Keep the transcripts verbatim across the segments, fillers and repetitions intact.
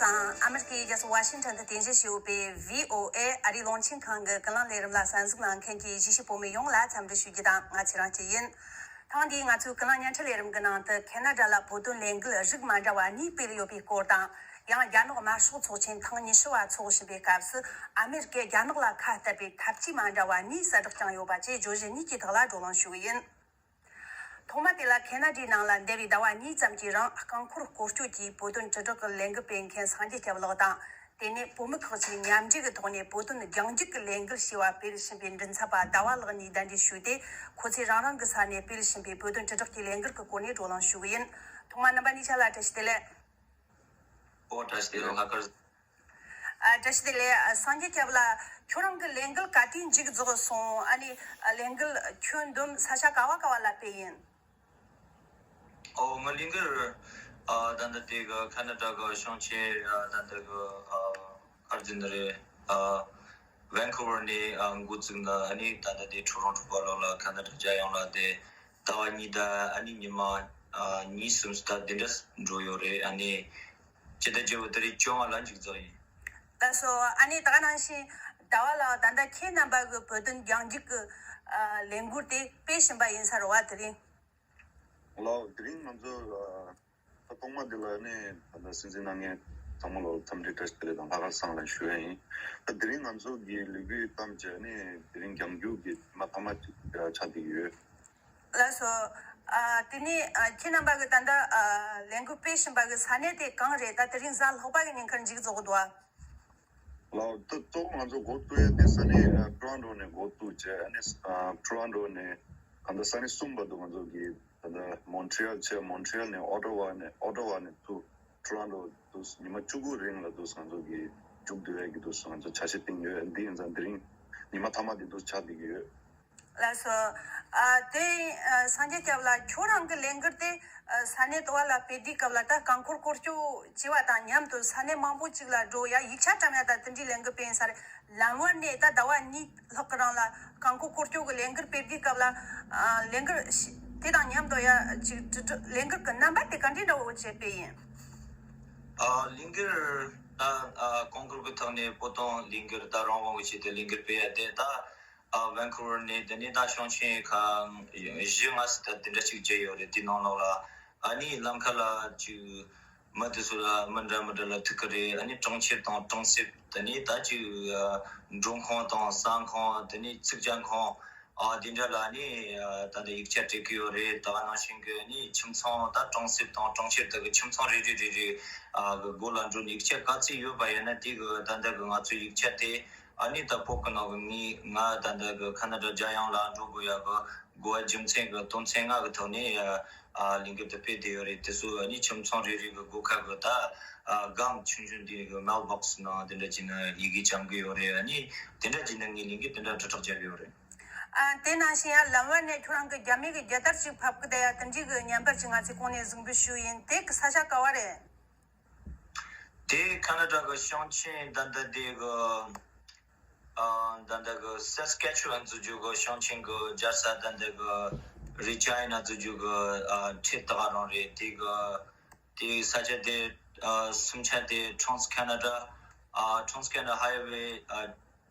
དང་། ཨ་མེ་རི་ཀའི་རྒྱལ་ས་ཝ་ཤིང་ཊོན་དུ་རྟེན་གཞི་བྱས་ཡོད་པའི་བྷི་ཨོ་ཨེ་ཨ་རིའི་རླུང་འཕྲིན་ཁང་གི་ཀུན་གླེང་ལས་རིམ་ལ་གསན་གཟིགས་གནང་མཁན་གྱི་གཞིས་བྱེས་བོད་མི་ཡོངས་ལ་འཚམས་འདྲི་ཞུ་རྒྱུ་དང་། ང་ཚེ་རིང་སྐྱིད་ཡིན། ཐེངས་འདིའི་ང་ཚོའི་ཀུན་གླེང་བརྙན་འཕྲིན་ལས་རིམ་གྱི་ནང་དུ། ཁེ་ན་ཌ་ལ་བོད་དོན་ལས་འགུལ་རིགས་མ་འདྲ་བ་གཉིས་སྤེལ་ཡོད་པའི་སྐོར་དང་། ཡང་རྒྱ་ནག་དམར་ཤོག་ཚོགས་ཆེན་ཐེངས་ཉི་ཤུ་བ་འཚོགས་བཞིན་པའི་སྐབས་སུ། ཨ་མེ་རི་ཀས་རྒྱ་ནག་ལ་ཁ་གཏད་པའི་འཐབ་ཇུས་མ་འདྲ་བ་གཉིས་གསལ་བསྒྲགས་བསྐྱངས་ཡོད་པ་བཅས་བརྗོད་གཞི་གཉིས་ཀྱི་ཐོག་ལ་བགྲོ་གླེང་ཞུ་གི་ཡིན། ཐོག་མ་དེ་ལ། ཁེ་ན་ཌའི་ནང་ལ་འདས་པའི་ཟླ་བ་གཉིས་ཙམ་གྱི་རིང་རྐང་འཁོར་སྐོར་སྐྱོད་ཀྱིས་བོད་དོན་དྲིལ་བསྒྲགས་ཀྱི་ལས་འགུལ་སྤེལ་མཁན་སངས་རྒྱས་སྐྱབས་ལགས་དང་། དེ་ནས་བོད་མི་ཁག་ཅིག་མཉམ་འབྲེལ་གྱི་ཐོག་ནས་བོད་དོན་རྒྱང་རྒྱུག་གི་ལས་འགུལ་ཞེས་པ་སྤེལ་བཞིན་པའི་མགྲིན་ཚབ་པ་ཟླ་བ་ལགས་གཉིས་གདན་འདྲེན་ཞུས་ཏེ། ཁོ་ཚོས་རང་རང་གི་ས་ནས་སྤེལ་བཞིན་པའི་བོད་དོན་དྲིལ་བསྒྲགས་ཀྱི་ལས་འགུལ་གྱི་སྐོར་ནས་བགྲོ་གླེང་ཞུ་གི་ཡིན། ཐོག་མ་རྣམ་པ་གཉིས་ཆ་ལ་བཀྲ་ཤིས་བདེ་ལེགས། ཨོ། བཀྲ་ཤིས་བདེ་ལེགས། ལྷག་དཀར། ཨ། བཀྲ་ཤིས་བདེ་ལེགས། ཨ། སངས་རྒྱས་སྐྱབས་ལགས། ཁྱོད་རང་གི་ལས་འགུལ་ག་དུས་མཇུག་རྫོགས་སོང་། ཨ་ནི། ཨ། ལས་འགུལ་ཁྱོན་བསྡོམས་ས་ཆ་ག་བ་ག་བ་ལ་སྤེལ་ཡིན། ཨོ། ང་ལས་འགུལ། ཨ། ད་ལྟ་དེ་གི་ཁ་ན་ཌ་གི་གཞུང་ཆེན། ཨ། ད་ལྟ་གི། ཨ། ཨར་ཇི་ན་རེ། ཨ། ཝན་ཁུ་ཝར་ནས། ཨ། འགོ་བཙུགས་ནས། ཨ་ནི་ད་ལྟ་དེ་ཊོ་རོན་ཊོ་བར་ལོགས་ལ་ཁ་ན་ཌ་རྒྱལ་ཡོངས་ལ་དེ་ཟླ་བ་གཉིས་དང་ཨ་ནི་ཉི་མ། ཨ། གཉིས་གསུམ་ཙམ་དེ་འདྲ་འགྲོ་ཡོད་རེད། ཨ་ནི་ཇི་ལྟར་བྱས་པ་དེ་རིང་བཅོ་ལྔ་ལ་མཇུག་རྫོགས་ཡིན། ལགས་སོ། ཨ་ནི་ད་ག་ནང་བཞིན་ཟླ་བ་ལགས། ད་ལྟ་ཁྱེད་རྣམ་པ་གི་བོད་དོན་རྒྱང་རྒྱུག་གི། ཨ། ལས་འགུལ་དེ་སྤེལ་བཞིན་པ་ཡིན་ས་རེད་བ། དེ་རིང་། ལགས། དེ་རིང་ང་ཚོ། ཨ། ད་ཐོག་མ་དེ་ལ་ནི་ད་ལྟ་སྲིད་འཛིན་གནང་མཁན་ཚང་མ་ལ་འཚམས་འདྲི་བཀྲ་ཤིས་བདེ་ལེགས་དང་ལྷག་དཀར་བཟང་ལ་ཞུ་ཡ་ཡིན། ད་དེ་རིང་ང་ཚོ་གི་ལས་འགུལ་གཏམ་བྱས་ནི་དེ་རིང་རྒྱང་རྒྱུག་གི་མ་ཐ་མ་ཅིག་ཆགས་བསྡད་ཀྱི་ཡོད། ལགས་སོ། ཨ། དེ་ནས། ཨ། ཁྱེད་རྣམ་པ་གི་ད་ལྟ། ཨ། ལས་འགུལ་སྤེལ་བཞིན་པ་གི་ས་གནས་དེ་གང་རེད། ད་དེ་རིང་གཟའ་ལྷག་པ་གི་ཉིན་ཁར་མཇུག་རྫོགས་འདུག་ཨ། ལགས། ད་གཙོ་བོ་ང་ཚོ་འགོ་བཙུགས་ཡ་དེ་ས་གནས། ཨ། ཊོ་རོན་ཊོ་ནས་འགོ་བཙུགས་བྱས། ཨ་ནི། ཨ། ཊོ་རོན་ཊོ་ནས་གང་ལྟར་ས་གནས་གསུམ་བར་དུ་ང་ཚོ་གི་ད་ལྟ་མོན་ཊི་རི་ཡལ་བྱས། མོན་ཊི་རི་ཡལ་ནས་ཨོ་ཊ་ཝ་ནས། ཨོ་ཊ་ཝ་ནས་ཚུར་ཊོ་རོན་ཊོ་དུ་ཉི་མ་བཅུ་དགུ་རིང་ལ་དུ་ང་ཚོ་གི་མཇུག་བསྡུ་ཡ་གི་དུ་ང་ཚོ་འཆར་གཞི་བཏིང་ཡོད། འདི་ཡིན་ཙང་དེ་རིང་ཉི་མ་ཐ་མ་དེ་དུ་ཆགས་བསྡད་ཀྱི་ཡོད། ལགས་སོ། ཨ། དེ། ཨ། སངས་རྒྱས་སྐྱབས་ལགས། ཁྱོད་རང་གི་ལས་འགུལ་དེ། ཨ། ས་གནས་དུ་བ་ལ་སྤེལ་དུས་སྐབས་ལ། ད་རྐང་འཁོར་སྐོར་སྐྱོད་བྱས་པ་དང་མཉམ་དུ་ས་གནས་མང་པོ་ཅིག་ལ་འགྲོ་ཡ། ཡིག་ཆ་བཀྲམ་ཡ་དང་དེ་འདྲའི་ལས་འགུལ་སྤེལ་ཡིན་ས་རེད། ལམ་བར་ནས་ད་ཟླ་བ་གཉིས་ལྷག་གི་རིང་ལ་རྐང་འཁོར་སྐོར་སྐྱོད་ཀྱི་ལས་འགུལ་སྤེལ་དུས་སྐབས་ལ། ཨ། ལས་འགུལ་དེ་དང་མཉམ་དུ་ཡ་ཅིག་ལས་འགུལ་གྱི་རྣམ་པ་དེ་ག་འདྲའི་འདྲ་བོ་བྱས་སྤེལ་ཡིན། ཨ། ལས་འགུལ་ད། ཨ། རྐང་འཁོར་གྱི་ཐོག་ནས་བོད་དོན་ལས་འགུལ། ད་རང་དབང་གི་ཆེད་དུ་ལས་འགུལ་སྤེལ་ཡ་དེ་ད། ཨ། ཝན་ཁུ་ཝར་ནས། དེ་ནས་ད་གཞུང་ཆེན་ཁག་བཞི་ལྔ་ཙམ་ད་དེ་འདྲ་ཅིག་བརྒྱུད་ཡོད་རེད། དེའི་ནང་ལོགས་ལ་ཨ་ནི་ལམ་ཁ་ལ་ཅིག་མི་དེ་ཚོ་ལ་མི་འདྲ་མི་འདྲ་ལ་ཐུག་གི་རེད། ཨ་ནི་གྲོང་ཁྱེར་དང་གྲོང་གསེབ། དེ་ནས་ད་ཅིག་ཨ། མགྲོན་ཁང་དང་ཟ་ཁང་། དེ་ནས་ཚིག་ཇ་ཁང་། ཨ། དེ་འདྲ་ལ་ནི། ཨ། ད་ལྟ་ཡིག་ཆ་སྤྲད་ཀྱི་ཡོད་རེད། ད་ག་ནང་བཞིན་གྱི་ནི་ཁྱིམ་ཚང་། ད་གྲོང་གསེབ་དང་གྲོང་ཁྱེར་དག་གི་ཁྱིམ་ཚང་རེ་རེ་རེ་རེ། ཨ། གི་སྒོ་ལ་འགྲོ་ནས་ཡིག་ཆ་ག་ཚོད་ཡོད་པ་ཡིན་ན་དེ་གི་ད་ལྟ་གི་ང་ཚོའི་ཡིག་ཆ་དེ། ཨ་ནི་ད་བོད་གི་ནང་གི་ངས། ང་ད་ལྟ་གི་ཁ་ན་ཌ་རྒྱལ་ཡོངས་ལ་འགྲོ་དགོས་ཡ་གི་དགོས་པ་རྒྱུ་མཚན་གི་དོན་ཚན་ལྔ་གི་ཐོག་ནས། ཨ། ལས་འགུལ་དེ་སྤེལ་བསྡད་ཡོད་རེད། དེ་ཚོ་ཨ་ནི་ཁྱིམ་ཚང་རེ་རེ་གི་སྒོ་ཁ་གི་ད། ཨ། སྒམ་ཆུང་ཆུང་དེ་གི་མེལ་བྷོག་སི་ནང་དེ་འདྲ་བྱས་ནས་ཡི་གེ་བཅང་གི་ཡོད་རེད། ཨ་ནི་དེ་འདྲ་བྱས་ནས་ངས་ལས་འགུལ་དེ་འདྲ་དྲིལ་བསྒྲགས་བརྒྱབ་ཡོད་རེད། ཨ། དེ་ནང་བཞིན་ཡང་ལམ་བར་ནས་ཁྱོད་རང་གི་རྒྱ་མི་གི་རྒྱལ་དར་ཅིག་ཕབ་གི་བསྡད་ཡ་དེ་འདྲའི་གི་བརྙན་པར་ཅིག་ང་ཚོས་གོང་ནས་གཟིགས་འབུལ་ཞུས་ཡིན། དེ་གི་ས་ཆ་ག་བ་རེད། དེ་ཁ་ན་ཌ་གི་གཞུང་ཆེན་ད་ལྟ་དེ་གི། ཨ། ད་ལྟ་གི་སེ་སི་ཀེ་ཆུ་ཝན་ཟེར་རྒྱུ་གི་གཞུང་ཆེན་གི་རྒྱལ་ས། ད་ལྟ་གི་རི་ཇི་ན་ཟེར་རྒྱུ་གི། ཨ། འཕྲེད་ཐག་རང་རེད། དེ་གི། དེ་ས་ཆ་དེ། ཨ། སུམ་ཆ་དེ་Trans Canada། ཨ། Trans Canada Highway། ཨ།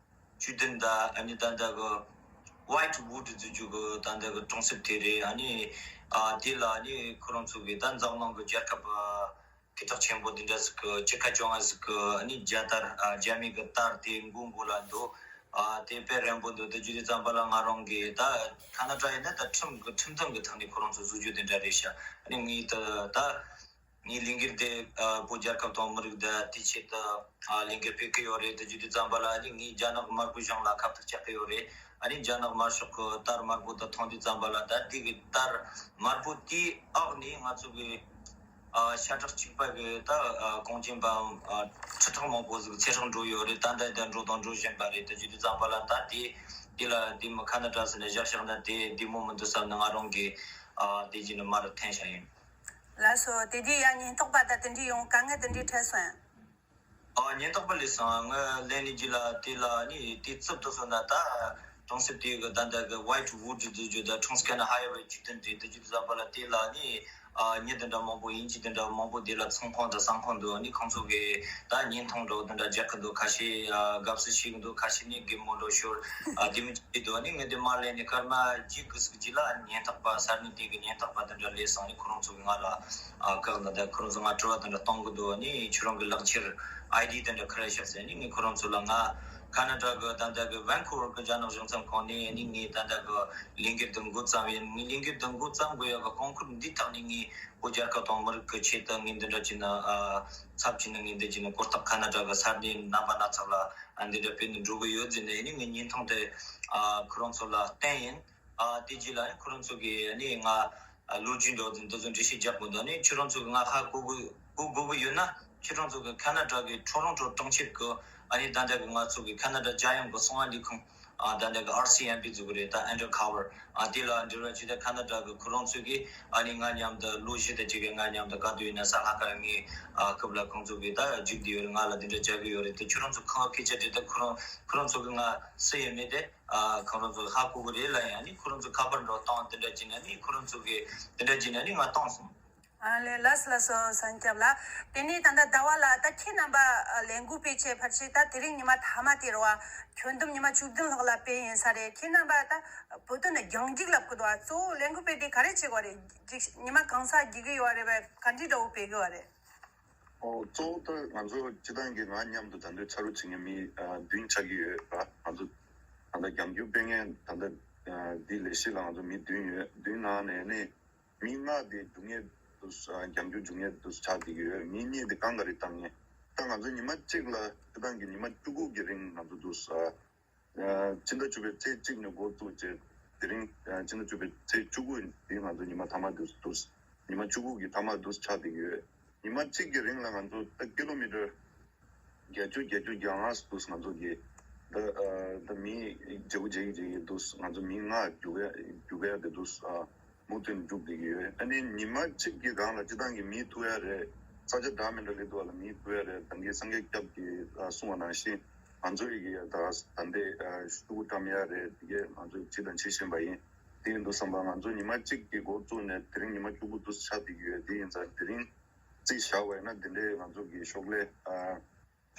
བཅུ་བདུན། ད་ཨ་ནི་ད་ལྟ་གི་White Wood ཟེར་རྒྱུ་གི་ད་ལྟ་གི་གྲོང་གསེབ་དེ་རེད། ཨ་ནི། ཨ། དེ་ལ་ཨ་ནི་ཁོ་རང་ཚོ་གི་ད་འཛམ་གླིང་གི་རྒྱལ་ཁབ། ཨ། སྐད་གྲགས་ཆེན་པོ་འདི་འདྲ་ཟིག་གི་སྤྱི་ཁ་བཅོ་ལྔ་ཟིག་གི་ཨ་ནི་རྒྱལ་དར། ཨ། རྒྱ་མི་གི་དར་དེ་མགོ་མགོ་ལ་འདུག། ཨ། དེ་དཔེ་རན་པོ་འདུག། དེ་བརྗོད་དུས་ཙམ་པ་ལ་ང་རང་གི་ད་ཁ་ན་ཌ་ཡིན་ན་ད་ཁྲིམས་གི་ཁྲིམས་མཐུན་གི་ཐོག་ནས་ཁོ་རང་ཚོ་བཟོ་རྒྱུ་དེ་འདྲ་རེད་ཤག། ཨ་ནི་ངས་ད་ད་ངའི་ལས་འགུལ་དེ། ཨ། བོད་རྒྱལ་ཁབ་དང་མི་རིགས་དེ་དེའི་ཆེད་དུ། ཨ། ལས་འགུལ་སྤེལ་གི་ཡོད་རེད། དེ་བརྗོད་དུས་ཙམ་པ་ལ་ཨ་ནི་ངས་རྒྱ་ནག་དམར་པོའི་གཞུང་ལ་ཁ་གཏད་གཅོག་གི་ཡོད་རེད། ཨ་ནི་རྒྱ་ནག་དམར་ཤོག་གི་དར་དམར་པོ་དེ་མཐོང་དུས་ཙམ་པ་ལ། ད་དེ་གི་དར་དམར་པོ་དེའི་འོག་ནས་ང་ཚོ་གི། ཨ། ཤ་ཁྲག་གཅིག་པ་གི་ད། ཨ། གངས་ཅན་པ། ཨ། ཁྲི་ཕྲག་མང་པོ་ཟིག་ཚེ་སྲོག་འགྲོ་ཡོད་རེད། ད་ལྟ་ཡང་འགྲོ་དང་འགྲོ་བཞིན་པ་རེད། དེ་བརྗོད་དུས་ཙམ་པ་ལ་ད་དེ་དེ་ལ་དེ་མི་ཁ་ན་ཌ་ཟེར་ནས་བཞག་བཞག་ན་དེ་བདེ་མོ་མི་འདུག་བསམ་ནས་ང་རང་གི། ཨ། དེ་བྱས་ནས་མར་འཐེན་བཞག་ཡིན། ལགས་སོ། དེ་དུས་ཡང་ཉེན་རྟོག་པ་དང་དེ་འདྲའི་ཡོང་དཀའ་ངལ་དེ་འདྲའི་འཕྲད་སོང་ཡང་། ཨ། ཉེན་རྟོག་པ་སླེབས་སོང་། ང་སླེབས་ནས་རྗེས་ལ་དེ་ལ་ནི་དེ་རྩིབ་ཏུ་སོང་ན་ད་གྲོང་གསེབ་དེ་གི་ད་ལྟ་གི་White Wood ཟེར་རྒྱུ་ད་Trans Canada Highway བཅུ་བདུན་རེད། དེ་བརྗོད་དུས་ཙམ་པ་ལ་དེ་ལ་ནི། ཨ་མྱི་དེ་འདྲ་མང་པོ་དབྱིན་ཇི་དེ་འདྲ་མང་པོ་དེ་ལ་ཚོང་ཁང་དང་ཟ་ཁང་འདུག་ཨ་ནི་ཁོང་ཚོ་གི་ད་བརྙན་ཐུང་འདྲ་བོ་དེ་འདྲ་རྒྱག་གི་འདུག་ཁ་ཤས་ཨ་དགའ་བསུ་བྱེད་གི་འདུག་ཁ་ཤས་ནི་གད་མོ་འདྲ་ཤོར་ཨ་དེ་མི་བྱེད་འདུག་ཨ་ནི་ངས་དེ་མ་ལས་ནི་སྐར་མ་གཅིག་གི་ཟིག་རྗེས་ལ་ཉེན་རྟོག་པ་ས་གནས་དེ་གི་ཉེན་རྟོག་པ་དེ་འདྲ་སླེབས་སོང་ནི་ཁོ་རང་ཚོ་གི་ང་ལ་ཨ་བཀག་ན་ད་ཁོ་རང་ཚོ་ང་དྲི་བ་དེ་འདྲ་གཏོང་གི་འདུག་ཨ་ནི་ཁྱོད་རང་གི་ལག་འཁྱེར་ཨའི་ཌི་དེ་འདྲ་ག་རེ་ཤག་ཟེར་ནི་ངས་ཁོ་རང་ཚོ་ལ་ང་ཁ་ན་ཌ་གི་ད་ལྟ་གི་ཝན་ཀུ་ཝར་གི་རྒྱ་ནག་གཞུང་ཚབ་ཁང་ནས་ཨ་ནི་ངས་ད་ལྟ་གི་ལས་འགུལ་དེ་འགོ་བརྩམས་ཡིན། ངས་ལས་འགུལ་དེ་འགོ་བརྩམས་དགོས་ཡག་གི་རྐང་འཁོར་འདི་ཐོག་ནས་ངས་བོད་རྒྱལ་ཁབ་དང་མི་རིགས་ཀྱི་ཆེད་དུ་ངས་འདི་འདྲ་བྱས་ན་ཨ་ཚབ་བྱས་ན་ངས་འདི་བྱས་ན་གོ་རྟོགས་ཁ་ན་ཌ་གི་ས་གནས་རྣམ་པ་སྣ་ཚོགས་ལ་ཨ་འདི་འདྲ་སྤེལ་ནས་འགྲོ་གི་ཡོད་ཟེར་ནས་ཨ་ནི་ངས་བརྙན་ཐུང་དེ་ཨ་ཁོ་རང་ཚོ་ལ་བསྟན་ཡིན། ཨ་དེ་རྗེས་ལ་ཨ་ནི་ཁོ་རང་ཚོ་གིས་ཨ་ནི་ང་ཨ་ལོ་རྒྱུས་འདྲ་བོ་དེ་འདི་ཚོ་འགྲེལ་བཤད་རྒྱག་དགོས་འདུག་ཨ་ནི་ཁྱོད་རང་ཚོ་གིས་ང་ཧ་གོ་དགོས་གོ་དགོས་ཀྱི་ཡོད་ན་ཁྱོད་རང་ཚོ་གིས་ཁ་ན་ཌ་གི་ཊོ་རོན་ཊོ་གྲོང་ཁྱེར་གི་ཨ་ནི་ད་ལྟ་གི་ང་ཚོ་གི་ཁ་ན་ཌ་རྒྱལ་ཡོངས་གི་གསང་བ་ལས་ཁུངས་ཨ་ད་ལྟ་གི་ཨར་སི་ཨེམ་པི་ཟེར་གི་རེད། ད་ཨན་ཌར་ཁ་ཝར་ཨ་དེ་ལ་འབྲེལ་བ་བྱས་ཏེ་ཁ་ན་ཌ་གི་ཁོ་རང་ཚོ་གིས་ཨ་ནི་ང་མཉམ་དུ་ལོ་བཞི་དང་གཅིག་གི་ང་མཉམ་དུ་ག་དུས་ཡིན་ན་ས་ལྷག་དཀར་ངའི་ཨ་སྐབས་ལ་ཁོང་ཚོ་གིས་ད་རྒྱུགས་བསྡད་ཡོད་རེད། ང་ལ་དེ་འདྲ་བྱ་གི་ཡོད་རེད། དེ་ཁྱོད་རང་ཚོ་ཁ་སྐད་ཆ་དྲིས་ད་ཁོ་རང་ཁོ་རང་ཚོ་གིས་ང་སུ་ཡིན་མིན་དེ། ཨ་ཁོ་རང་ཚོ་ཧ་གོ་གི་རེད་ལ་ཡང་ནི་ཁོ་རང་ཚོ་ཁ་པར་འགྲོ་བཏང་དེ་འདྲ་བྱས་ན་ནི་ཁོ་རང་ཚོ་གི་དེ་འདྲ་བྱས་ན་ནི་ང་བཏང་སོང་། ཨ་ལས་ལགས་སོ་ལགས་སོ་སངས་སྐྱབས་ལགས། དེ་ནས་ད་ལྟ་ཟླ་བ་ལགས་ད་ཁྱེད་རྣམ་པ་ལས་འགུལ་སྤེལ་ཆེད་ཕལ་ཆེར་ད་དེ་རིང་ཉི་མ་མཐའ་མ་དེ་རེད་བ། ཁྱོན་བསྡོམས་ཉི་མ་བཅུ་བདུན་ལྷག་ལ་སྤེལ་ཡིན་ས་རེད། ཁྱེད་རྣམ་པ་ད་བོད་དོན་རྒྱང་སྒྲིག་ལབ་གི་འདུག་བ། གཙོ་བོ་ལས་འགུལ་སྤེལ་དེ་ག་རེ་བྱེད་དགོས་རེད། ཉི་མ་གང་ས་རྒྱུག་གི་ཡོད་རེད་བས། ག་འདྲ་འདྲ་བོ་སྤེལ་གི་བ་རེད། ཨོ་གཙོ་བོ་ད་ང་ཚོ་སྤྱི་བཏང་གི་ང་མཉམ་དུ་ད་འདོད་ཆ་རོགས་བྱེད་མཁན་མི་ཨ་བདུན་ཆགས་ཀྱི་ཡོད་ར། ང་ཚོ་ད་ལྟ་རྒྱང་རྒྱུག་སྤེལ་མཁན་ད་ལྟ་ཨ་འདི་ལས་གཞི་ལ་ང་ཚོ་མི་བདུན་ཡོད། བདུན་ནང་ནས་ནི་མི་ལྔ་དེ་རྒྱུག་མཁན་དུ་ཨ་རྒྱང་རྒྱུག་རྒྱུག་མཁན་དུ་ཆགས་བསྡད་ཀྱི་ཡོད། མི་གཉིས་དེ་རྐང་ག་རེ་བཏང་མཁན། ད་ང་ཚོ་ཉི་མ་གཅིག་ལ་སྤྱི་བཏང་གི་ཉི་མ་བཅུ་དགུ་གི་རིང་ང་ཚོ་དུ་ཨ། ཕྱི་ཟླ་བཅུ་པའི་ཚེས་གཅིག་ནས་འགོ་བཙུགས་རྗེས་དེ་རིང་ཕྱི་ཟླ་བཅུ་པའི་ཚེས་བཅུ་དགུ་འདི་ང་ཚོ་ཉི་མ་མཐའ་མ་དུ་དུ་ཉི་མ་བཅུ་དགུ་གི་མཐའ་མ་དུ་ཆགས་བསྡད་ཀྱི་ཡོད། ཉི་མ་གཅིག་གི་རིང་ལ་ང་ཚོ་ད་ཀི་ལོ་མི་ཊར་བརྒྱད་ཅུ་བརྒྱད་ཅུ་གྱ་ལྔ་དུ་ང་ཚོ་གི་ད་ད་མི་བརྗེ་པོ་བརྗེ་གི་བརྗེ་གི་དུ་ང་ཚོ་མི་ལྔ་རྒྱུག་ཡ་རྒྱུག་ཡ་དེ་དུ་མུ་མཐུད་འཇུག་བསྡད་ཀྱི་ཡོད། ཨ་ནི་ཉི་མ་གཅིག་གི་སྒང་ལ་སྤྱི་བཏང་གི་མི་ཐུག་ཡ་རེད། ས་ཆ་འདྲ་མི་འདྲ་སླེབས་འདུག་ལ་མི་ཐུག་ཡ་རེད། ད་གིན་སངས་རྒྱས་སྐྱབས་ཀྱིས་གསུངས་པ་ནང་བཞིན་ང་ཚོ་ཡི་གེ་ཡ་ད་ད་ལྟའི་ཤུགས་བཀྲམ་ཡ་རེད། དེ་གས་ང་ཚོ་བྱེད་དང་བྱེད་བཞིན་པ་ཡིན། དེ་ཡིན་དུས་ཙམ་པ་ང་ཚོ་ཉི་མ་གཅིག་གི་འགོ་བཙུགས་ནས་དེ་རིང་ཉི་མ་བཅུ་དགུ་དུ་ཆགས་བསྡད་ཀྱི་ཡོད། དེ་ཡིན་ཙང་དེ་རིང་རྩིས་བཞག་པ་ཡིན་ན་དེ་འདྲའི་ང་ཚོ་གི་ཤོག་ལྷེ་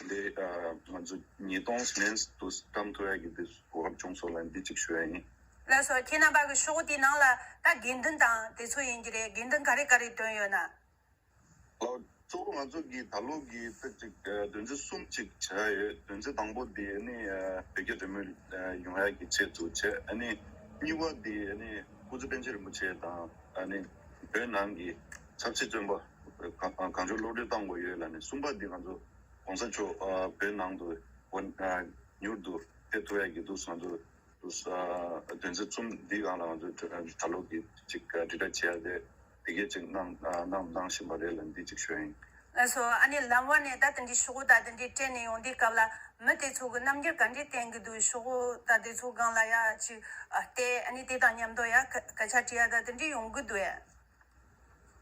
དེ་འདྲའི་ང་ཚོ་ཉིས་སྟོང་མན་དུ་བཀྲམ་ཐུབ་ཡ་གི་དེ་གོ་སྐབས་བྱུང་སོང་ལ་འདི་གཅིག་ཞུ་ཡ་ཡིན། ལགས་སོ། ཁྱེད་རྣམ་པ་གི་ཤོག་དེའི་ནང་ལ་ད་དགོས་འདུན་དང་དེ་ཚོ་ཡིན་གྱི་རེད། དགོས་འདུན་ག་རེ་ག་རེ་བཏོན་ཡོད་ན། ལགས། གཙོ་བོ་ང་ཚོ་གི་ད་ལོ་གི་ད་ཅིག་དོན་ཚན་གསུམ་ཅིག་བྱས་ཡོད། དོན་ཚན་དང་པོ་དེ་ནི་བོད་རྒྱ་འབྲེལ་མོལ་ཡོང་ཡ་གི་ཆེད་དུ་བྱས། ཨ་ནི་གཉིས་པ་དེ་ནི་སྐུ་ཚེ་པཎ་ཆེན་རིན་པོ་ཆེ་དང་ཨ་ནི་བོད་ནང་གི་ཆབ་སྲིད་བཙོན་པ་གང་གང་བྱུང་གློད་གྲོལ་བཏང་དགོས་ཡོད་ལ་ནི། གསུམ་པ་དེ་ང་ཚོ་གོང་ས་མཆོག་བོད་ནང་དུ་མྱུར་དུ་ཕེབས་ཐུབ་ཡ་གི་དུས་ང་ཚོ་དོན་ཚན་གསུམ་འདི་སྒང་ལ་ང་ཚོས་ད་ལོ་གི་ཅིག་དྲིལ་བསྒྲགས་བྱས་ཏེ་དེ་གས་ཅིག་གནང་གནང་གནང་བཞིན་པ་རེད་ལ་འདི་ཅིག་ཞུ་ཡ་ཡིན། ལགས་སོ། ཨ་ནི་ལམ་བར་ནས་ད་དེ་འདྲའི་ཤོག་བུ་དང་དེ་འདྲའི་སྤྲད་ནས་ཡོང་དུས་སྐབས་ལ་མི་དེ་ཚོ་གི་རྣམ་འགྱུར་ག་འདྲའི་བསྟན་གི་འདུག་ཤོག་བུ་དང་དེ་ཚོ་སྒང་ལ་ཡ་ཅིག་བལྟས། ཨ་ནི་དེ་དང་མཉམ་དུ་ཡ་སྐད་ཆ་དྲི་ཡ་དང་དེ་འདྲའི་ཡོང་གི་འདུག་ཡ།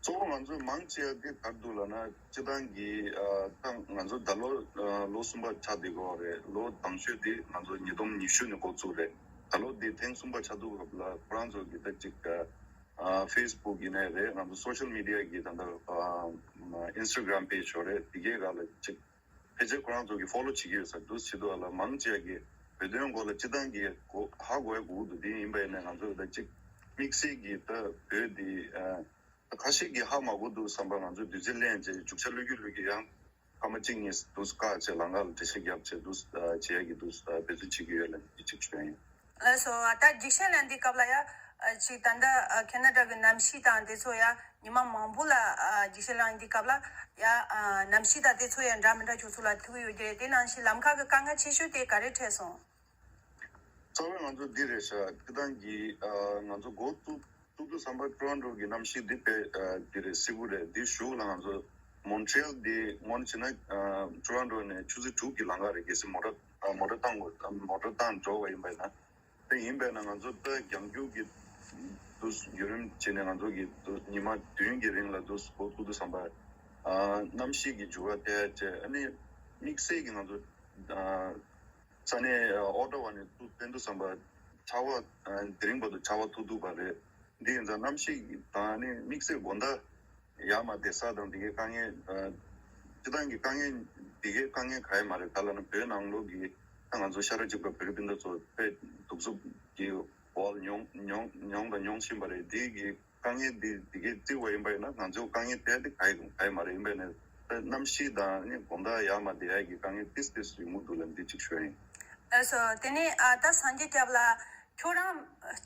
གཙོ་བོ་ང་ཚོས་མང་ཆེ་བ་དེ་ག་རེ་འདུག་ལབ་ན་སྤྱིར་བཏང་གི་ཨ་ད་ང་ཚོ་ད་ལོ་ཨ་ལོ་གསུམ་པ་ཆགས་བསྡད་ཀྱི་ཡོད་རེད། ལོ་དང་ཤོས་དེ་ང་ཚོ་ཉིས་སྟོང་ཉི་ཤུ་ནས་འགོ་བཙུགས་རེད། ད་ལོ་དེ་ཐེངས་གསུམ་པ་ཆགས་དུས་སྐབས་ལ་ཁོ་རང་ཚོ་གི་ད་ཅིག་ཨ་ཨ་ཕེ་སི་བུག་ཡིན་ནའི་རེད། ང་ཚོ་སོ་ཤལ་མི་ཌི་ཡ་གི་ད་ལྟ་ཨ་ཨིན་སི་ཊ་གྷ་རམ་པེ་ཇི་ཡོད་རེད། དེ་གའི་སྒང་ལ་ཅིག་ཕལ་ཆེར་ཁོ་རང་ཚོ་གི་ཕོ་ལོ་བྱེད་ཀྱི་ཡོད་ས་འདུག་བྱེད་དུས་ལ་མང་ཆེ་བ་གི་བོད་དོན་སྐོར་ལ་སྤྱིར་བཏང་གི་གོ་ཧ་གོ་ཡ་དགོས་ཀྱི་འདུག་དེ་ཡིན་པ་ཡིན་ན་ང་ཚོ་ད་ཅིག་དམིགས་བསལ་གྱི་ད་བོད་འདི་ཨ་ཁ་ཤས་ཀྱིས་ཧ་མ་གོ་འདུག་བསམ་པ་ང་ཚོ་དུས་ཚོད་ལེན་བྱས་རྒྱུག་ཆ་བླུག་གི་བླུག་གི་ཡང་སྐར་མ་གཅིག་གཉིས་འདུག་བཀག་བྱས་ལམ་ཁ་ལ་འགྲེལ་བཤད་རྒྱབ་བྱས་འདུག་བྱེད་ཡ་གི་འདུག་འབད་བརྩོན་བྱེད་ཀྱི་ཡོད་ལ་འདི་གཅིག་བྱས་ཡིན། ལགས་སོ། ད་རྒྱུག་ཤར་ལ་འདི་སྐབས་ལ་ཡ་ཅིག་ད་ལྟ་ཁེ་ན་ཌ་གི་གནམ་གཤིས་དང་དེ་ཚོ་ཡ་ཉི་མ་མང་པོ་ལ་རྒྱུག་ཤར་ལ་འདི་སྐབས་ལ་ཡ་གནམ་གཤིས་དང་དེ་ཚོ་ཡ་འདྲ་མི་འདྲ་ཁྱོད་ཚོ་ལ་ཐུག་ཡོད་ཀྱི་རེད། དེ་ནང་བཞིན་ལམ་ཁ་གི་དཀའ་ངལ་ཆེ་ཤོས་དེ་ག་རེ་འཕྲད་སོང་། རྩ་བའི་ང་ཚོ་འདི་རེད་ཤག་སྤྱིར་བཏང་གི་ང་ཚོ་འགོ་བཙུགས་བཙུགས་དུས་ཙམ་པ་ཊོ་རོན་ཊོ་གི་གནམ་གཤིས་འདི་དཔེ་འདི་རེད་བསིལ་པོ་རེད། འདི་གཞུག་ལ་ང་ཚོ་མོན་ཊི་རི་ཡལ་འདི་སྔོན་ཕྱིན་ན་ཊོ་རོན་ཊོ་ནས་ཆུ་ཚོད་དྲུག་གི་ལམ་ཁ་རེད། གལ་སྲིད་མོ་ཊ་མོ་ཊ་བཏང་དགོས་མོ་ཊ་བཏང་འགྲོ་བ་ཡིན་པ་ཡིན་ན། དེ་ཡིན་པས་ན་ང་ཚོ་ད་རྒྱང་རྒྱུག་གི་དུས་ཡུན་རིང་བྱས་ནས་ང་ཚོ་གི་དུས་ཉི་མ་བདུན་གྱི་རིང་ལ་དུས་འགོ་བཙུགས་དུས་ཙམ་པ་གནམ་གཤིས་ཀྱི་འགྱུར་བ་ཐེབས་བྱས། ཨ་ནི་དམིགས་བསལ་གྱི་ང་ཚོ་ས་གནས་ཨོ་ཊ་ཝ་ནས་ཚུར་ཐོན་དུས་ཙམ་པ་ཆར་པ་དེ་རིང་བར་དུ་ཆར་པ་ཐུག་ཐུག་པ་རེད། འདི་ཡིན་ཙང་གནམ་གཤིས་དང་ཨ་ནི་དམིགས་བསལ་དགོང་དག་ ཡར་མར་བསྡད་ས་དང་དེ་གའི་དཀའ་ངལ། སྤྱི་བཏང་གི་དཀའ་ངལ་དེ་གའི་དཀའ་ངལ་ག་ཡེ་མ་རེད། ག་ལབ་ན་བོད་ནང་ལོགས་ཀྱི་ད་ང་ཚོ་ཤ་ཁྲག་གཅིག་པ་བོད་རིགས་སྤུན་ཟླ་ཚོ་དཔེ་གདུག་རྩུབ་ཀྱི་འོག་མྱོང་མྱོང་མྱོང་དང་མྱོང་བཞིན་པ་རེད། དེ་གི་དཀའ་ངལ་འདི་འདི་གའི་བརྩི་བ་ཡིན་པ་ཡིན་ན། ང་ཚོའི་དཀའ་ངལ་དེ་དེ་ག་ཡེ་ག་ཡེ་མ་རེད། ཡིན་པ་ཡིན་ན་ད་གནམ་གཤིས་དང་ནི་དགོང་དག་ཡར་མར་བསྡད་ཡག་གི་དཀའ་ངལ་ཏིས་ཏིས་ཡོང་གི་འདུག་ལབ་འདི་གཅིག་ཞུ་ཡ་ཡིན། ལགས་སོ། དེ་ནས་ཨ་ད་སངས་རྒྱས་སྐྱབས་ལགས། ཁྱོད་རང་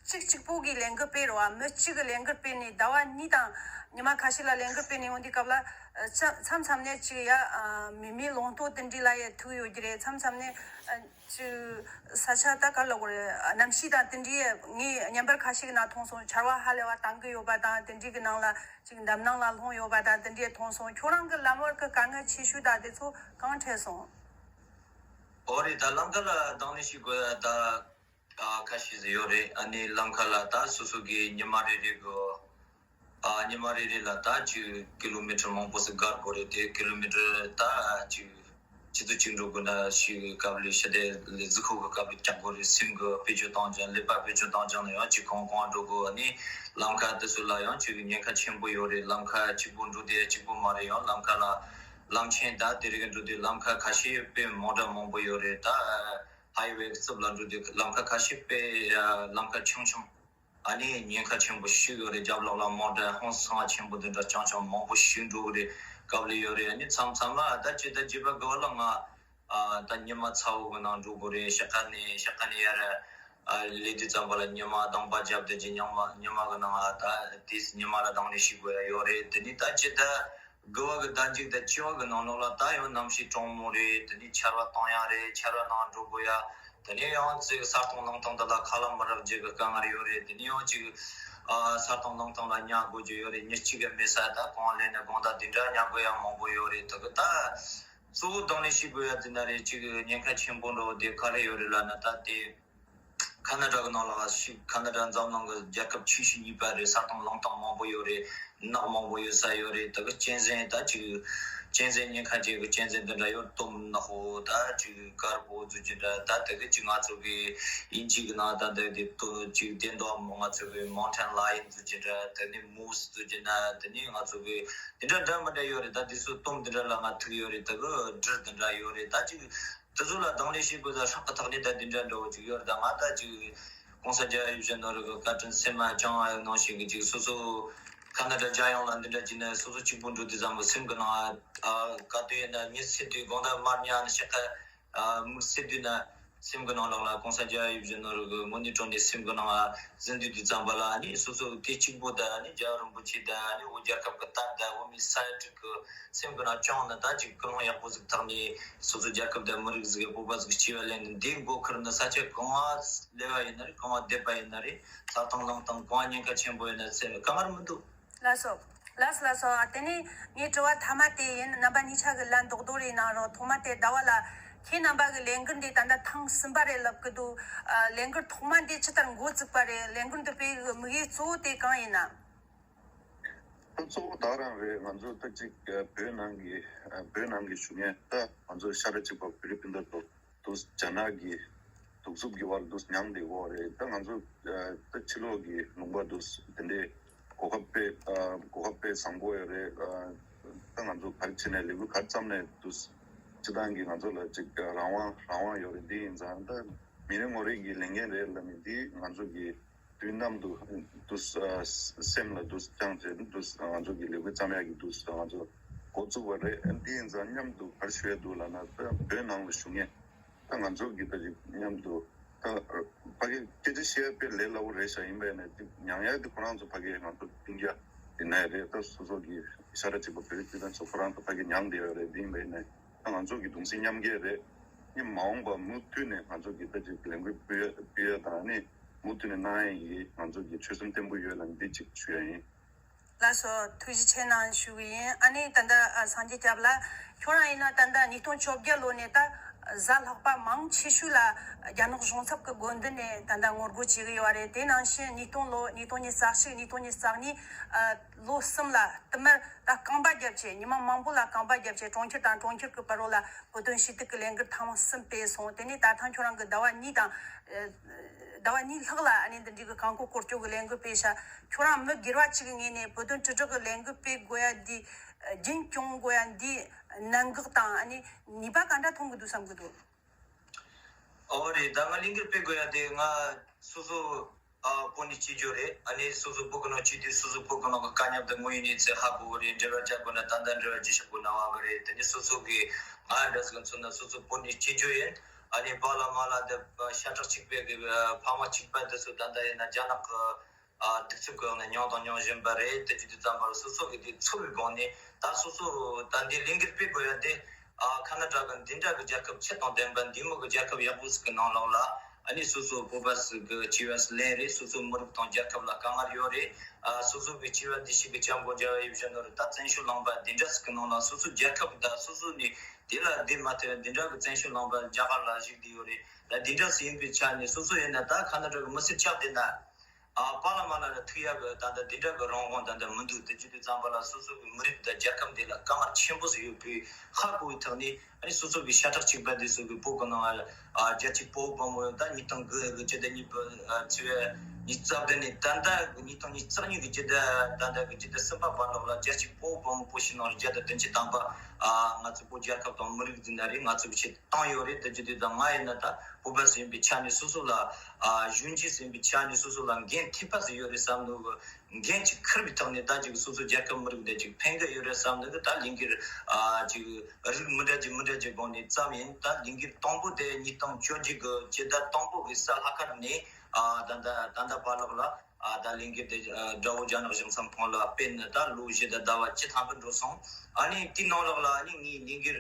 གཅིག་གཅིག་པོ་གིས་ལས་འགུལ་སྤེལ་རོགས་ཨ། མི་གཅིག་གིས་ལས་འགུལ་སྤེལ་ནས་ཟླ་བ་གཉིས་དང་ཉི་མ་ཁ་ཤས་ལ་ལས་འགུལ་སྤེལ་ནས་ཡོང་དུས་སྐབས་ལ། ཨ་མཚམས་མཚམས་ནས་ཅིག་ཡ་ཨ་མི་མེད་ལུང་སྟོང་དེ་འདྲ་ལ་ཡ་ཐུག་ཡོད་ཀྱི་རེད། མཚམས་མཚམས་ནས་ཨ། ཅིག་ས་ཆ་ད་ག་ལབ་དགོས་རེད། གནམ་གཤིས་དང་དེ་འདྲའི་ངས་བརྙན་པར་ཁ་ཤས་ཀྱི་ནང་མཐོང་སོང་། ཆར་པ་ཧ་ལས་པ་བཏང་གི་ཡོད་པ་དང་། དེ་འདྲའི་གི་ནང་ལ་ཅིག་འདམ་ནང་ལ་ལྷུང་ཡོད་པ་དང་། དེ་འདྲའི་མཐོང་སོང་། ཁྱོད་རང་གི་ལམ་བར་གི་དཀའ་ངལ་ཆེ་ཤོས་དང་དེ་ཚོ་གང་འཕྲད་སོང་། ཨོ་རེད། ད་ལམ་ཁ་ལ་དང་ལེན་ཞིག་དགོས་ཡ་ད་ཁ་ཤས་ཡོད་རེད། ཨ་ནི་ལམ་ཁ་ལ་ད་སོ་སོ་གི་ཉི་མ་རེ་རེ་གི་ཨ་ཉི་མ་རེ་རེ་ལ་ད་ཅིག་ཀི་ལོ་མི་ཊར་མང་པོ་ཞིག་བརྒལ་དགོས་རེད། དེ་ཀི་ལོ་མི་ཊར་ད་ཅིག་ཆུ་ཚོད་གཅིག་འགྲོ་དགོས་ན་ཞིག་སྐབས་ལ་ཞི་བདེ་ལས་གཟུགས་པོ་གི་སྐབས་ལ་བཀྱག་དགོས་རེད། སེམས་ཀྱི་བེད་སྤྱོད་གཏོང་ཅང་ལས་པ་བེད་སྤྱོད་གཏོང་ཅང་ན་ཡང་ཅིག་གང་གང་འགྲོ་དགོས། ཨ་ནི་ལམ་ཁ་དེ་ཚོ་ལ་ཡང་ཅིག་ཉེན་ཁ་ཆེན་པོ་ཡོད་རེད། ལམ་ཁ་གཅིག་པོ་འགྲོ་དེ་གཅིག་པོ་མ་རེད། ཡང་ལམ་ཁ་ལ་ལམ་ཆེན་ད་དེ་རིགས་འགྲོ་དུས་ལམ་ཁ་ཁ་ཤས་དཔེ་མོ་ཊ་མང་པོ་ཡོད་རེད། ད་ཧའི་ཝེ་གི་རྩིབ་ལ་འགྲོ་དུས་ལམ་ཁ་ཁ་ཤས་དཔེ་ལམ་ཁ་ཆུང་ཆུང་། ཨ་ནི་ཉེན་ཁ་ཆེན་པོ་ཞིག་ཡོད་རེད། རྒྱབ་ལོགས་ལ་མོ་ཊ་ཧང་སང་ཆེན་པོ་དེ་འདྲ་རྐྱང་རྐྱང་མང་པོ་ཞིག་འགྲོ་གི་རེད། སྐབས་ལ་ཡོད་རེད། ཨ་ནི་མཚམས་མཚམས་ལ་ད་ཅི་ད་བྱིས་པ་དགའ་བ་ལ་ང་ཨ་ད་ཉི་མ་ཚ་བོ་གི་ནང་འགྲོ་དགོས་རེད། ཤ་ཁ་ནས་ཤ་ཁ་ནས་ཡར་ཨ་སླེབས་དུས་ཙམ་པ་ལ་ཉི་མ་དང་པ་བརྒྱབ་དེ་ཅི་ཉི་མ་ཉི་མ་གི་ནང་ཨ་ད་དེས་ཉི་མ་ལ་དང་ལེན་ཞིག་དགོས་ཡ་ཡོད་རེད། དེ་ནི་ད་ཅི་ད་དགུ་པ་གི་ཟླ་མཇུག་དང་བཅུ་པ་གི་ནང་ལོགས་ལ་ད་ཡང་གནམ་གཤིས་གྲང་མོ་རེད། དེ་ནས་ཆར་པ་གཏོང་ཡག་རེད། ཆར་པ་ནང་འགྲོ་དགོས་ཡ། དེ་ནས་ཡང་ཅིག་ས་སྟོང་ལུང་སྟོང་དེ་ལ་ཁ་ལག་མི་རག་རྒྱུ་གི་དཀའ་ངལ་ཡོད་རེད། དེ་ནས་ཡང་ཅིག་ཨ་ས་སྟོང་ལུང་སྟོང་ལ་ཉལ་དགོས་རྒྱུ་ཡོད་རེད། མི་གཅིག་གི་མེད་ས་ད་གང་ལས་ནས་གང་ད་དེ་འདྲ་ཉལ་དགོས་ཡ་མང་པོ་ཡོད་རེད། དེ་གི་ད་གཙོ་བོ་དང་ལེན་ཞིག་དགོས་ཡ་དེ་འདྲ་རེད། ཅིག་ཉེན་ཁ་ཆེན་པོ་འགྲོ་དེ་ག་རེ་ཡོད་རེད་ལབ་ན་ད་དེ། ཁ་ན་ཌ་གི་ནང་ལ་ཞིག་ཁ་ན་ཌ་འཛམ་གླིང་གི་རྒྱལ་ཁབ་ཆེ་ཤོས་གཉིས་པ་རེད། ས་སྟོང་ལུང་སྟོང་མང་པོ་ཡོད་རེད། ནགས་མང་པོ་ཡོད་ས་ཡོད་རེད། དེ་གི་གཅན་གཟན་ད་ཅིག་གཅན་གཟན་ཉེན་ཁ་ཅན་གི་གཅན་གཟན་འདི་འདྲ་ཡོད། དོམ་ནག་པོ་ད་ཅིག་དཀར་པོ་ཟེར་གྱི་འདྲ། ད་དེ་གི་ཅིག་ང་ཚོ་གི་དབྱིན་ཇི་གི་ནང་ད་འདི་འདི་ཏོ་ཅིག་དེ་འདྲ་ང་ཚོ་གི་མའུན་ཊེན་ལ་ཡོན་ཟེར་གྱི་འདྲ། དེ་ནི་མུ་སི་ཟེར་གྱི་འདྲ། དེ་ནི་ང་ཚོ་གི་འདི་འདྲ་འདྲ་མི་འདྲ་ཡོད་རེད། ད་དེ་ཚོ་དོམ་འདི་འདྲ་ལ་ང་ཐུག་ཡོད་རེད། དེ་གི་སྦྲུལ་འདི་འདྲ་ཡོད་རེད། ད་ཅིག་དེ་ཚོ་ལ་དང་ལེན་བྱེད་དགོས་ད་ཧྲག་གི་ཐག་ཉེ་ད་དེ་འདྲ་འདྲ་བོ་ཅིག་ཡོད་རེད། ད་ང་ད་ཅིག་༸གོང་ས་རྒྱལ་བ་ཡིད་བཞིན་ནོར་བུ་གི་བཀའ་དྲིན་སེམས་མ་བཅངས་པ་ནང་བཞིན་གི་ཅིག་སོ་སོ་ཁ་ན་ཌ་རྒྱལ་ཡོངས་ལ་འདི་འདྲ་ཅིག་ནས་སོ་སོ་གཅིག་པུ་འགྲོ་དུས་ཙམ་པ་སེམས་གི་ནང་ཨ་ག་དུས་ཡིན་ན་ཉི་ཚེ་དུས་དགོང་དག་མར་ཉལ་ནས་ཤི་ཁ་ཨ་མིག་ཚེ་དུས་ན་སེམས་གི་ནང་ལོགས་ལ་༸གོང་ས་རྒྱལ་བ་ཡིད་བཞིན་ནོར་བུ་གི་དངོས་གནས་དྲང་གནས་སེམས་གི་ནང་ཨ་ཟིན་དུས་དུས་ཙམ་པ་ལ་ཨ་ནི་སོ་སོ་སྐད་གཅིག་པོ་ད་ཨ་ནི་རྒྱལ་བ་རིན་པོ་ཆེ་ད་ཨ་ནི་བོད་རྒྱལ་ཁབ་གི་དར་ད་འོ་མའི་ས་ཡ་དྲུག་གི་སེམས་ཀྱི་ནང་བཅངས་ནས་ད་ཅིག་ཀུན་སློང་ཡག་པོ་ཟིག་བཏང་ནས་སོ་སོ་རྒྱལ་ཁབ་དང་མི་རིགས་ཟིག་གི་སྤོབས་པ་ཟིག་སྐྱེ་བ་ལེན་ནས་འདིའི་མགོ་ཁུར་ནས་ས་ཆ་གང་བ་སླེབས་པ་ཡིན་ན་རེད། གང་བ་བསྡད་པ་ཡིན་ན་རེད། ས་སྟོང་ལུང་སྟོང་གང་བ་ཉེན་ཁ་ཆེན་པོ་ཡིན་ན་ཚེ་དཀའ་ངལ་མི་འདུག་ལགས་སོ། ལགས་སོ་ལགས་སོ། ཨ་དེ་ནས་ངའི་དྲི་བ་མཐའ་མ་དེ་ཡིན། རྣམ་པ་གཉིས་ཆ་གི་ལན་རྡོག་རྡོག་རེ་གནང་རོགས། ཐོག་མ་དེ་ཟླ་བ་ལ་ཁྱེད་རྣམ་པ་གི་ལས་འགུལ་འདི་ད་ལྟ་ཐེངས་གསུམ་པ་རེད་ལབ་གི་འདུག་ཨ་ལས་འགུལ་ཐོག་མ་འདི་ཇི་ལྟར་འགོ་བཙུགས་པ་རེད། ལས་འགུལ་འདི་སྤེལ་གི་དམིགས་ཡུལ་གཙོ་བོ་དེ་གང་ཡིན་ན། ད་གཙོ་བོ་ད་རང་རེད། ང་ཚོ་ད་ཅིག་བོད་ནང་གི་བོད་ནང་གི་བཞུགས་མཁན་ད་ང་ཚོ་ཤ་ཁྲག་གཅིག་པ་བོད་རིགས་སྤུན་ཟླ་ཚོ་དུ་རྒྱ་ནག་གི་གདུག་རྩུབ་ཀྱི་བར་དུ་མྱངས་བསྡད་ཡོད་རེད། ད་ང་ཚོ་ད་ཕྱི་ལོགས་ཀྱི་ལུང་པ་དུ་དེ་འདྲའི་གོ་སྐབས་དཔེ་གོ་སྐབས་དཔེ་བཟང་པོ་ཡོད་རེད། ད་ང་ཚོ་ག་རེ་བྱས་ནས་ལས་འགུལ་ག་རེ་བརྩམས་ནས་དུ་སྤྱི་བཏང་གི་ང་ཚོ་ལ་ཅིག་རང་དབང་རང་དབང་ཡོད་རེད། འདི་ཡིན་ཙང་ད་མི་རེ་ངོ་རེ་གི་ལས་འགན་རེད་ལབ་ནས་འདི་ང་ཚོ་གི་དུས་ནམ་དུ་དུ་སེམས་ལ་དུ་བཅངས་བྱས་དུ་ང་ཚོ་གི་ལས་འགུལ་བརྩམས་ཡག་གི་དུ་ང་ཚོ་འགོ་བཙུགས་པ་རེད། འདི་ཡིན་ཙང་མཉམ་དུ་ག་རེ་ཞུ་ཡ་འདུག་ལབ་ན་ད་བོད་ནང་ལ་བཞུགས་མཁན་ད་ང་ཚོ་གི་ད་ཅིག་མཉམ་དུ་ད་ཕ་གི་སྐད་ཆ་བཤད་ཡ་དཔེ་ལས་སླ་པོ་རེད་ཤག་ཡིན་པས་ནས་དེ་མྱངས་ཡ་དེ་ཁོ་རང་ཚོ་ཕ་གི་ང་ཚོ་སྤུན་ཀྱག་དེ་ནས་རེད། ད་སོ་སོ་གི་ཤ་ཁྲག་གཅིག་པ་བོད་རིགས་སྤུན་ཟླ་ཚོ་ཁོ་རང་ཚོ་ཕ་གི་མྱངས་བསྡད་ཡོད་རེད། དེ་ཡིན་པས་ནས་ད་ང་ཚོ་གི་གདུང་སེམས་མཉམ་སྐྱེད་རེད། ཨ་ནི་མ་འོངས་པ་མུ་མཐུད་ནས་ང་ཚོ་གི་ད་ཅིག་ལས་འགུལ་སྤེལ་ཡ་སྤེལ་ཡ་དང་ཨ་ནི་མུ་མཐུད་ནས་གནང་ཡ་ཡི་ང་ཚོ་གི་ཆོད་སེམས་བརྟན་པོ་ཡོད་ལབ་འདི་གཅིག་ཞུ་ཡ་ཡིན། ལགས་སོ། ཐུགས་རྗེ་ཆེ་གནང་ཞུ་གི་ཡིན། ཨ་ནི་ད་ལྟ་ཨ་སངས་རྒྱས་སྐྱབས་ལགས་ཁྱོད་རང་ཡིན་ན་ད་ལྟ་ཉིས་སྟོང་བཅོ་བརྒྱད་ལོ་ནས་ད་གཟའ་ལྷག་པ་མང་ཆེ་ཤོས་ལ་རྒྱ་ནག་གཞུང་ཚབ་ཀྱི་དགོན་སྡེ་ནས་ད་ལྟ་ངོ་རྒོལ་བྱེད་གི་ཡོད་རེད། དེ་ནང་བཞིན་ཉིས་སྟོང་ལོ་ཉིས་སྟོང་ཉི་ཤུ་རྩ་གཅིག་ཉིས་སྟོང་ཉི་ཤུ་རྩ་གཉིས་ཨ་ལོ་གསུམ་ལ་བསྟུད་མར་ད་རྐང་པ་བརྒྱབ་བྱས་ཉི་མ་མང་པོ་ལ་རྐང་པ་བརྒྱབ་བྱས་གྲོང་ཁྱེར་དང་གྲོང་ཁྱེར་གྱི་བར་རོ་ལ་བོད་དོན་ཞུ་གཏུག་གི་ལས་འགུལ་ཐེངས་མ་གསུམ་སྤེལ་སོང་། དེ་ནས་ད་ཐེངས་ཁྱོད་རང་གི་ཟླ་བ་གཉིས་དང་ཨ་ ཟླ་བ་གཉིས་ལྷག་ལ་ཨ་ནི་འདི་འདྲའི་གི་རྐང་འཁོར་སྐོར་སྐྱོད་གི་ལས་འགུལ་སྤེལ་ཤག་ཁྱོད་རང་མི་སྒེར་བ་གཅིག་གི་ངོས་ནས་བོད་དོན་དྲིལ་བསྒྲགས་གི་ལས་འགུལ་སྤེལ་དགོས་ཡ་འདི་རྒྱུན་སྐྱོང་དགོས་ཡ་འདི་གནད་འགག་དང་ཨ་ནི་ནུས་པ་ག་འདྲ་ཐོན་གི་འདུག་བསམ་གི་འདུག་ཨོ་རེད། ད་ང་ལས་འགུལ་སྤེལ་དགོས་ཡ་དེ་ང་སོ་སོ་ཨ་བོད་ནས་བྱེད་རྒྱུ་རེད། ཨ་ནི་སོ་སོ་བོད་ཀྱི་ནང་བྱེད་དུས་སོ་སོ་བོད་ཀྱི་ནང་གི་དཀའ་ཉམས་དང་དངོས་ཡོད་གནས་ཚུལ་ཧ་གོ་གི་རེད། འབྲེལ་བ་རྒྱག་དགོས་ན་ད་ལྟ་འབྲེལ་བ་བྱེད་ཤེས་དགོས་ན་བ་གི་རེད། དེ་ནས་སོ་སོ་གི་ང་འདྲ་ཟིག་མཚོན་ན་སོ་སོ་བོད་ནས་བྱེད་རྒྱུ་ཡིན། ཨ་ནི་པཱ་ལགས་མ་ལགས་དེ་ཤ་ཁྲག་གཅིག་པའི་གི་ཕ་མ་གཅིག་པ་དེ་ཚོ་ད་ལྟ་ཡིན་ན་རྒྱ་ནག་གི་ཨ་གདུག་རྩུབ་ཀྱི་འོག་ནས་མྱངས་དང་མྱོང་བཞིན་པ་རེད། དེ་བྱེད་དུས་ཙམ་པར་སོ་སོ་གི་དེ་ཚོར་བའི་སྒོ་ནས་ད་སོ་སོ་ད་འདི་ལས་འགུལ་སྤེལ་དགོས་ཡ་དེ་ཨ་ཁ་ན་ཌ་གི་འདི་འདྲ་གི་རྒྱལ་ཁབ་ཆེ་དང་ལྡན་པ་འདི་མོ་གི་རྒྱལ་ཁབ་ཡག་པོ་ཟིག་གི་ནང་ལོགས་ལ་ཨ་ནི་སོ་སོ་བོད་པ་ཟིག་གི་སྐྱེ་བ་ཟིག་ལེན་རེད། སོ་སོ་མི་རིགས་དང་རྒྱལ་ཁབ་ལ་དཀའ་ངལ་ཡོད་རེད། ཨ་སོ་སོ་གི་སྐྱེ་བ་འདི་ཞིག་གི་སྐྱབས་མགོན་རྒྱལ་བ་ཡིད་བཞིན་ནོར་བུ་ད་བཙན་བྱོལ་ལུང་པ་འདི་འདྲ་ཟིག་གི་ནང་ལ་སོ་སོ་རྒྱལ་ཁབ་ད་སོ་སོ་ནས་དེ་ལ་བསྡད་མ་ཐུབ་འདི་འདྲ་གི་བཙན་བྱོལ་ལུང་པ་རྒྱ་གར་ལ་བཞུགས་བསྡད་ཡོད་རེད། ད་འདི་འདྲ་ཟིག་ཡིན་པའི་ཆ་ནས་སོ་སོ་ཡིན་ན་ད་ཁ་ན་ཌ་གི་མི་སེར་ཆགས་བསྡད་ན། ཨ་པཱ་ལགས་མ་ལགས་ལ་ཐུག་ཡག་གི་ད་ལྟ་འདི་འདྲ་གི་རང་དབང་ད་ལྟ་མི་འདུག་དེ་བྱེད་དུས་ཙམ་པ་ལ་སོ་སོ་གི་མི་རིགས་དང་རྒྱལ་ཁབ་འདི་ལ་དཀའ་ངལ་ཆེན་པོ་ཟིག་ཡོད་པའི་ཧ་གོ་བའི་ཐོག་ནས་ཨ་ནི་སོ་སོ་གི་ཤ་ཁྲག་གཅིག་པ་འདི་ཚོ་གི་བོད་གི་ནང་ཨ་རྒྱལ་གཅེས་དཔའ་བོ་དཔའ་མོ་ད་ཉིས་སྟོང་དགུ་གི་སྤྱི་ཟླ་གཉིས་པ་ཨ་ཚེས་པ་ཉི་ཤུ་རྩ་བདུན་ནས་ད་ལྟ་གི་ཉིས་སྟོང་ཉི་ཤུ་རྩ་གཉིས་གི་སྤྱི་ཟླ་ད་ལྟ་གི་སྤྱི་ཟླ་གསུམ་པ་བར་ལོགས་ལ་རྒྱལ་གཅེས་དཔའ་བོ་དཔའ་མོ་བོད་ཕྱི་ནང་བརྒྱ་དང་བདུན་ཅུ་ཐམ་པ་ཨ་ང་ཚོ་བོད་རྒྱལ་ཁབ་དང་མི་རིགས་འཛིན་ན་རེད། ང་ཚོ་གི་ཆེད་བཏང་ཡོད་རེད། དེ་བྱེད་དུས་ད་ང་ཡིན་ན་ད་བོད་པ་ཟིག་ཡིན་པའི་ཆ་ནས་སོ་སོ་ལ་ཨ་གཞོན་སྐྱེས་ཟིག་ཡིན་པའི་ཆ་ནས་སོ་སོ་ལ་འགན་ཐེབས་པ་ཟིག་ཡོད་རེད་བསམ་འདུག་འགན་ཅིག་འཁུར་བའི་ཐོག་ནས་ད་ཅིག་སོ་སོ་རྒྱལ་ཁབ་མི་རིགས་འདི་ཅིག་ཕན་གི་ཡོད་རེད་བསམ་འདུག་ད་ལས་འགུལ་ཨ་ཅིག་རིགས་མི་འདྲ་ཅིག་མི་འདྲ་ཅིག་སྒང་ནས་བརྩམས་ཡིན། ད་ལས་འགུལ་དང་པོ་དེ་ཉིས་སྟོང་བཅོ་བརྒྱད་གི་སྤྱི་ཟླ་དང་པོ་གི་གཟའ་ལྷག་དཀར་ནས་ཨ་ད་ད་ད་ད་བར་ལོགས་ལ་ཨ་ད་ལས་འགུལ་དེ་ཨ་དགྲ་བོ་རྒྱ་ནག་གཞུང་ཚབ་ཁང་ལ་སྤེལ་ནས་ད་ལོ་བཞི་དང་ཟླ་བ་བཅུ་ཐམ་པ་འགྲོ་སོང་། ཨ་ནི་དེའི་ནང་ལོགས་ལ་ཨ་ནི་ངའི་ལས་འགུལ་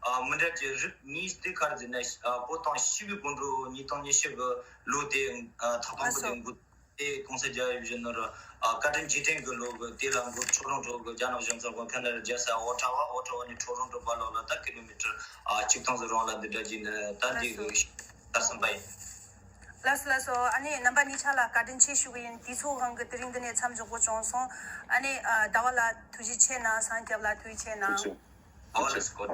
ཨ་མི་འདྲ་གི་རིགས་གཉིས་དེ་ག་རེ་ཟེར་ན་ཨ་བོད་དོན་ཞི་བའི་སྒོ་འགྲོ་ཉིས་སྟོང་ཉི་ཤུ་གི་ལོ་དེ་ཨ་ཐོག་དང་པོ་དེ་འགོ་དེ་༸གོང་ས་རྒྱལ་བ་ཡིད་བཞིན་ནོར་བུ་ཨ་བཀའ་དྲིན་རྗེས་དྲན་གི་ལོ་གི་དེ་ལ་འགོ་ཁྲོ་རོང་ཁྲོ་གི་རྒྱ་ནག་གཞུང་ཚབ་ཁང་ཁ་ན་ཌ་རྒྱལ་ས་ཨོ་ཊ་ཝ། ཨོ་ཊ་ཝ་ནས་ཁྲོ་རོང་ཁྲོ་བར་ལོགས་ལ་ད་ཀི་ལོ་མི་ཊར་ཨ་གཅིག་སྟོང་ཙམ་རང་ལ་འདི་འདྲ་གྱིས་ནི་ད་འདི་གི་ད་གསུམ་པ་ཡིན། ལགས་སོ་ལགས་སོ། ཨ་ནི་རྣམ་པ་གཉིས་ཆ་ལ་བཀའ་དྲིན་ཆེ་ཞུ་གི་ཡིན། དུས་ཚོད་དབང་གིས་དེ་རིང་འདི་ནས་མཚམས་འཇོག་དགོས་བྱུང་སོང་། ཨ་ནི་ཨ་ཟླ་བ་ལགས་ཐུགས་རྗེ་ཆེ་གནང་། སངས་རྒྱས་ལགས་ཐུགས་རྗེ་ཆེ་གནང་། ཨོ་ལགས་སོ།